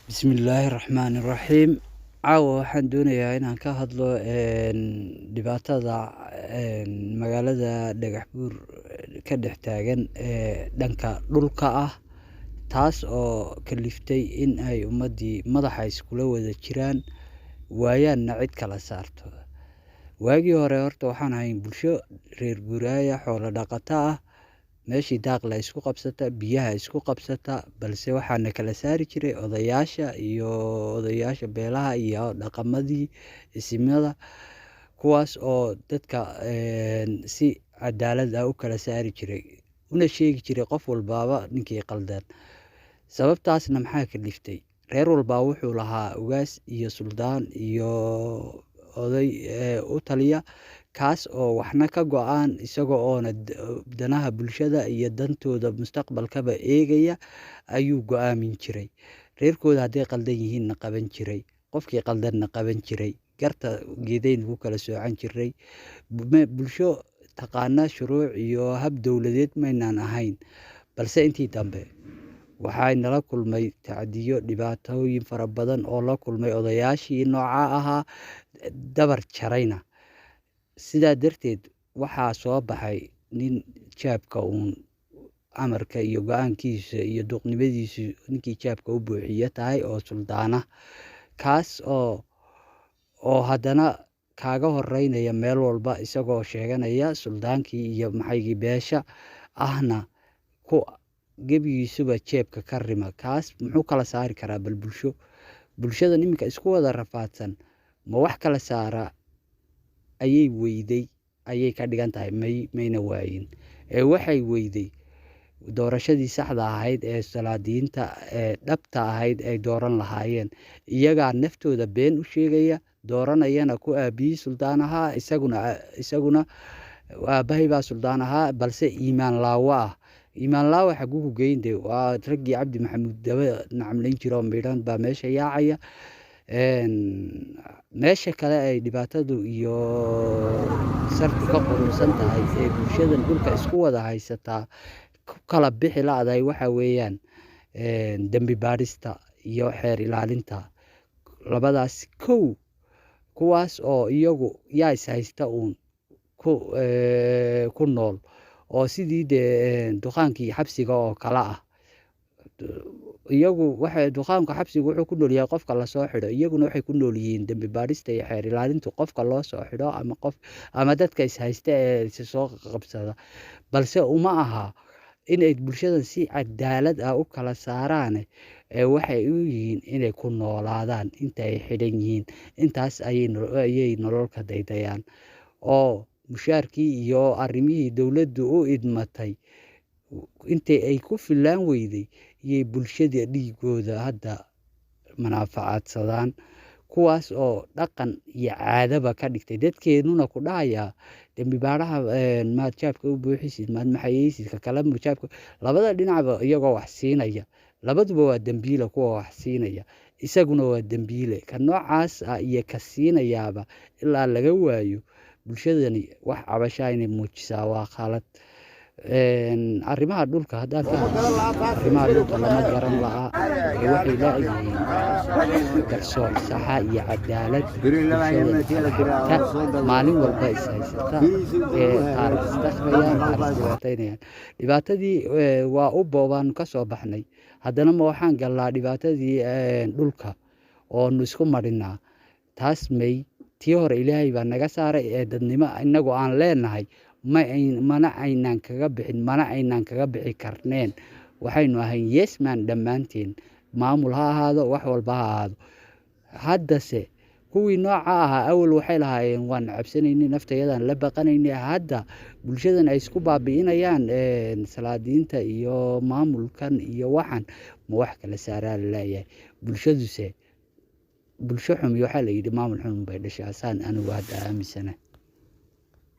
Bismillaahi Raxmaani Raxiim. Caawa waxaan doonayaa inaan ka hadlo dhibaatada magaalada Dhagaxbuur ka dhex taagan ee dhanka dhulka ah, taas oo kaliftay in ay ummaddii madaxa iskula wada jiraan, waayaanna cid kala saarto. Waagii hore horta waxaan ahayn bulsho reer guuraaya, xoolo dhaqato ah, meeshii daaq la isku qabsata, biyaha isku qabsata, balse waxaana kala saari jiray odayaasha iyo odayaasha beelaha iyo dhaqamadii isimada, kuwaas oo dadka si cadaalad ah u kala saari jiray, una sheegi jiray qof walbaaba ninkii qaldan. Sababtaasna maxaa kaliftay? Reer walbaa wuxuu lahaa ugaas iyo suldaan iyo oday u taliya, kaas oo waxna ka go'aan, isaga oona danaha bulshada iyo dantooda mustaqbalkaba eegaya ayuu go'aamin jiray. Reerkooda hadday qaldan yihiinna qaban jiray, qofkii qaldanna qaban jiray. Garta geedaynu ku kala soocan jiray. Bulsho taqaana shuruuc iyo hab dowladeed maynaan ahayn, balse intii dambe waxay nala kulmay tacdiyo, dhibaatooyin fara badan oo la kulmay odayaashii noocaa ahaa, dabar jarayna. Sidaa darteed waxaa soo baxay nin jaabka uun amarka iyo go'aankiisa iyo duqnimadiisu ninkii jaabka u buuxiya tahay oo suldaana, kaas oo haddana kaaga horeynaya meel walba, isagoo sheeganaya suldaankii iyo maxaygii beesha ahna, ku gebigiisuba jeebka ka rima. Kaas muxuu kala saari karaa bal bulsho? Bulshadan iminka isku wada rafaadsan ma wax kala saara ayay weyday? Ayay ka dhigan tahay may mayna waayin ee waxay weyday doorashadii saxda ahayd ee salaadiinta ee dhabta ahayd ay dooran lahaayeen. Iyagaa naftooda been u sheegaya, dooranayana ku aabihii suldaan ahaa, isaguna aabbahay baa suldaan ahaa, balse iimaan laawo ah. Iimaan laawo xaguu ku geyn? Dee waa raggii Cabdi Maxamuud daba nacamlayn jira oo midhan baa meesha yaacaya. Meesha kale ay dhibaatadu iyo sartu ka qurunsan tahay ee bulshadan dhulka isku wada haysataa ku kala bixi la'dahay waxa weeyaan dembi baadhista iyo xeer ilaalinta. Labadaas kow, kuwaas oo iyagu yaa is haysta uun ku nool, oo sidii dee duqaankii xabsiga oo kale ah. Iyagu waxay duqaanka xabsigu wuxuu ku nool yahay qofka lasoo xidho, iyaguna waxay ku nool yihiin dembi baadhista iyo xeer ilaalintu qofka loo soo xidho ama qof ama dadka is haysta ee is soo qabsada, balse uma aha inay bulshadan si cadaalad ah u kala saaraane ee waxay u yihiin inay ku noolaadaan inta ay xidhan yihiin. Intaas ayay nolol ka daydayaan, oo mushaarkii iyo arrimihii dowladdu u idmatay intii ay ku filaan weyday iyay bulshada dhiigooda hadda manaafacaadsadaan, kuwaas oo dhaqan iyo caadaba ka dhigtay. Dadkeenuna ku dhahayaa dembi baadhaha maad jaabka u buuxisid, maad maxayeysid, ka kale jaabka, labada dhinacba iyagoo wax siinaya. Labaduba waa dembiile, kuwa wax siinaya isaguna waa dembiile. Ka noocaas ah iyo ka siinayaaba ilaa laga waayo, bulshadani wax cabashaa inay muujisaa waa khalad. Arrimaha dhulka haddaan ka hadlo, arrimaha dhulka lama garan la'a ee waxay laayihiin garsoor saxa iyo cadaalad. Bulshada ta maalin walba is haysata ee qaar isdakhrayaan, qaar isdhibaataynayaan. Dhibaatadii waa u boobaanu ka soo baxnay, haddana ma waxaan galnaa dhibaatadii dhulka oonu isku marinaa? Taas may tii hore Ilaahay baa naga saaray ee dadnimo inagu aan leenahay ma mana aynaan kaga bixin, mana aynaan kaga bixi karneen. Waxaynu ahayn yesman dhammaanteen, maamul ha ahaado, wax walba ha ahaado. Haddase kuwii nooca ahaa awal waxay lahaayeen waan cabsanaynay, naftayadaan la baqanaynay. Hadda bulshadan ay isku baabi'inayaan salaadiinta iyo maamulkan iyo waxan, ma wax kala saaraa la leeyahay? Bulshaduse bulsho xumi waxaa la yidhi maamul xun bay dhashaa, saan anigu hadda aaminsanahay.